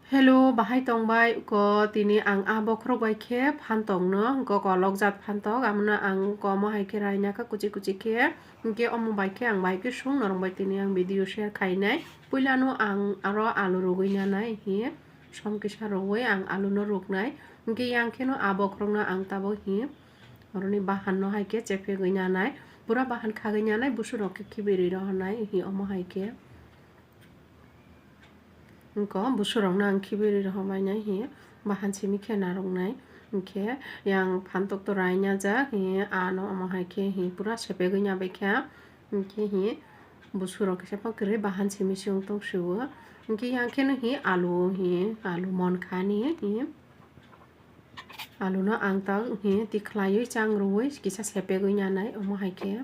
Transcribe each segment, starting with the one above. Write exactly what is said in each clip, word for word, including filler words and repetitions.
Hello, bahai tongbai ko tini ang a bokhorok bai khe phantok no, ko kolok jat phantok, amono ang ko omo hai khe raina kha kuchi kuchi khe, hinkhe omo bai khe ang bai khe sung norok bai tini ang video share khainai. Puila no ang aro alu rugwi nanai hi, som kisa rogwi ang alu no ruknai, hinkhe yang khe no a bokhorok no ang tabok hi, oroni bahan no hai khe chepegwi nanai, pura bahan khagwi nanai, busurok khe khibirwi rohornai hi omo hai khe. Wngkha busurokno ang khibirwi rohorbainai hi bahan simi khe narwknai. Hinkhe yang phantok to raina jak hi ano omo hai khe hi pura sepegwi nabaikha. Hinkhe hi busurok kisa phang kwrwi bahan simi se wng tong sio. Hinkhe yang kheno hi alu hi alu mon khani hi aluno ang tak hi tikhlaiwi chang rwui kisa sepegwi nanai omo hai khe.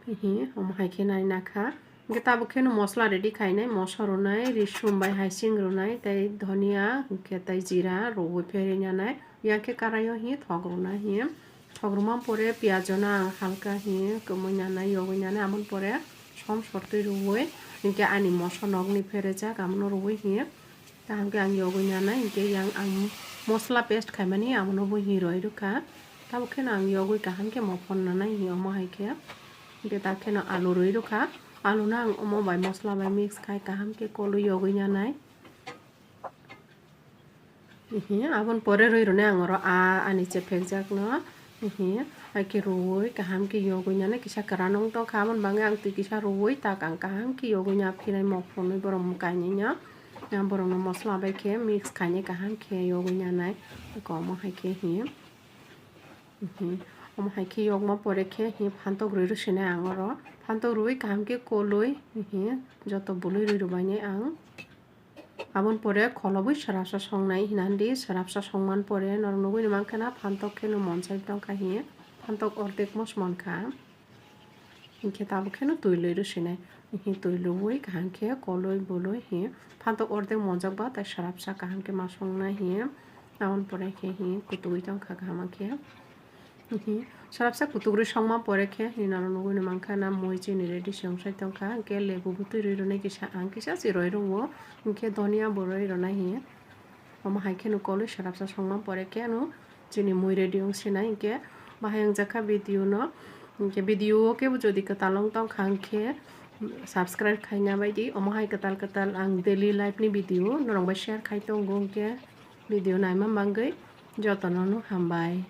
Hi, omo hai khe nai nakha. Hinkhe tabuk kheno mosla ready khainai, moso rwnai, risum bai haising rwnai, tei dhania, hinkhe tei jira rwui pherwi nanai. Yang khe karaio hi thok rwnai hi. Thok rwma pore piyaj no ang halka hi kwmwi nanai, yogwi nanai, aboni pore som sortwi rwui, hinkhe ani moso nokni pherejak, amono rwui hi. Kaham khe ang yogwi nanai, hinkhe yang ang mosla paste khaimani, amono bo hi rwi rwkha. Tabuk kheno ang yogwi kaham khe mophon nanai hi omo hai khe. Hinkhe tak kheno alu rwi rwkha. Alu no ang omo bai mosla bai mix khai kaham khe kolwi yogwi nanai. Hihi, aboni pore rwi rwnai ang oro a ani chephekjak no. Hihi, hai khe rwui kaham khe yogwi nanai kisa kwran wng tongkha, aboni bagwi ang twi kisa rwui tak ang kaham khe yogwi na phinai mok phunwi borok mwkainwi no. Borok no mosla bai khe mix khainai kaham khe yogwi nanai. Omo hai khe hi. Mhm. Omo hai khe yokma pore khe hi phantok rwi rw sinai ang oro. Phantok rwi kaham khe kolwi hi joto bwlwi rwi rwbainai ang. Aboni pore kholobwi swrapsa songnai hinandi, swrapsa songman pore norok nugwi mankha na phantok kheno monchai tongkha hi. Phantok ordek mos mankha. Hinkhe tabuk kheno twi lwi rw sinai. Hi twi lwi kaham khe kolwi bolwi hi phantok ordek monjak ba tai swrapsa kaham khe ma songnai hi. Aboni pore khe hi kutugwi tongkha kaham khe. Hi swrapsa kutugwi songma pore khe hi norok nugwi mankha na mui chini ready se wngsai tongkha. Hinkhe lebu bo twi rwi rwnai kisa ang kisa chirwi rwo. Hinkhe dhania bo rwi rwnai hi. Omo hai kheno kolwi swrapsa songma pore khe ano chini mui ready wng sinai hinkhe bahai wngjakha video no. Hinkhe video o kebo jodi kwtal wng tongkha hinkhe subscribe khaina baidi. Omo hai kwtal kwtal ang daily life ni video norok bai share khai tongo hinkhe video naima bagwi jotono no hambai.